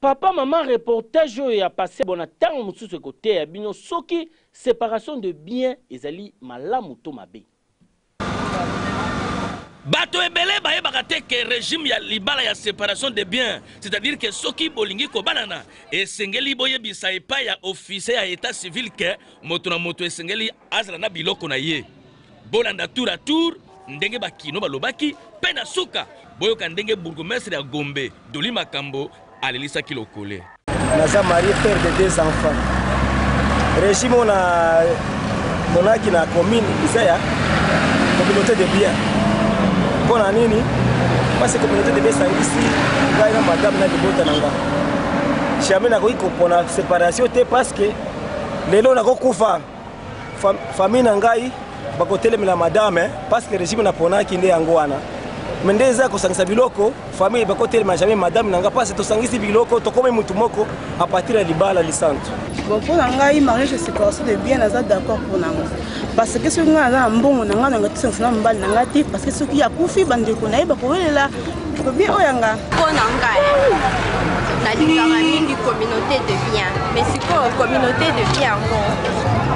Papa maman reportage oyo ya passe bona tango mosusu ekoteya bino soki separation de bien ezali malamu to mabe. Bato ebele bayebaka te ke regime ya libala ya separation de biens, c'est-à-dire que soki bolingi kobalana, esengeli boyebisa epai ya officier ya etat civil ke moto na moto esengeli azala na biloko na ye. Bolanda tour à tour ndenge ba kino balobaki mpe na suka boyoka ndenge bourgmestre ya Gombe Dolly Makambo alelisaki lokole. Naza marié, père de deux enfants. Régime oyo na monaki na commune eza ya communauté de bien. Mpo na nini? Parce que communauté de bien esangisi ngai na madame na libota na nga. Jamais nakoki kopona séparation te parce que lelo nakokufa famille na ngai bakotelemela madame parce que régime naponaki nde yango wana me nde eza kosangisa biloko famille bakotelema jamais madame na ngai parce tosangisi biloko tokomi motu moko à partir ya libala lisantu. Bon, mpo na ngai, mariage ya séparation de bien, naza d'accord mpo na yango, parce que soki ngai naza na mbongo na ngai, nanga tosangisa na mobali na ngai te, parce que soki akufi, bandeko na ye bakowelela bien oyo ya nga. Mpo na ngai, nalingaka mingi communauté de bien, mais sikoyo communauté de bien yango,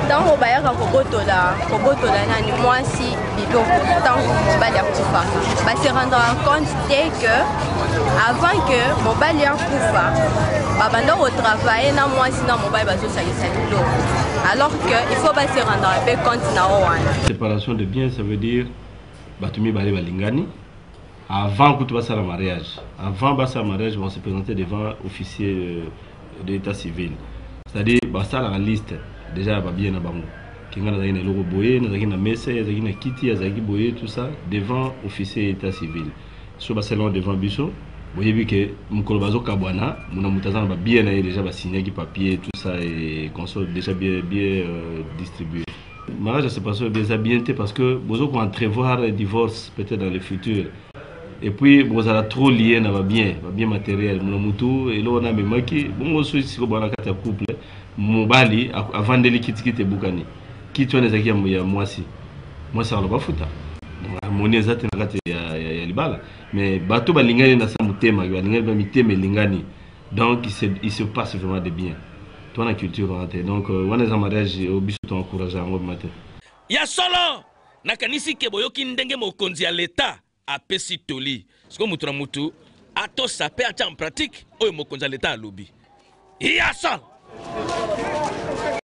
ntango bayaka kobotola nani mwasi biloko, ntango mobali akufaka, base rendra compte te que avant que mobali akufa, babanda kotravaille na mwasi na mobali, bazosangisa biloko, alors que il faut base rendre mpe compte na o wana. Séparation de biens, ça veut dire bato mibale balingani, avant kutu basala mariage, avant basala mariage, vont se présenter devant officier de l'état civil, c'est-à-dire basalaka liste déjà ya babiens na bango, ke ngai nazalaki na eloko boye, nazalaki na mesa, azalaki na kiti, azalaki boye, tout ça devant officier état civil. So basali yango devant biso, boyebi ke mokolo bazokabwana, mona moto aza na babiens na ye, déjà basignaki papier, tout ça, et consort déjà bien, bien distribué. Mariage ya séparation eza bien te, parce que bozo entrevoir divorce peut-être dans le futur, et puis bozala trop lié na babiens matériel, mona mutu eloko na amemaki bongo. Soki sikoyo bwana kati ya couple, mobali avandeli kiti, kiti ebukani, kiti wana ezalaki ya mwasi, mwasi akaloba bafuta. Harmonie eza te na kati ya libala. Mais bato balingani na sa motema, balingani ba mitema elingani, donc il se passe vraiment de bien to na culture wana te. Donc wana eza mariage oyo biso toencourage yango bima te. Ya solo, nakanisi ke boyoki ndenge mokonzi ya leta apesi toli. Sikoyo mutu na mutu atosa mpe atia en pratique oyo mokonzi ya leta alobi. Ya solo.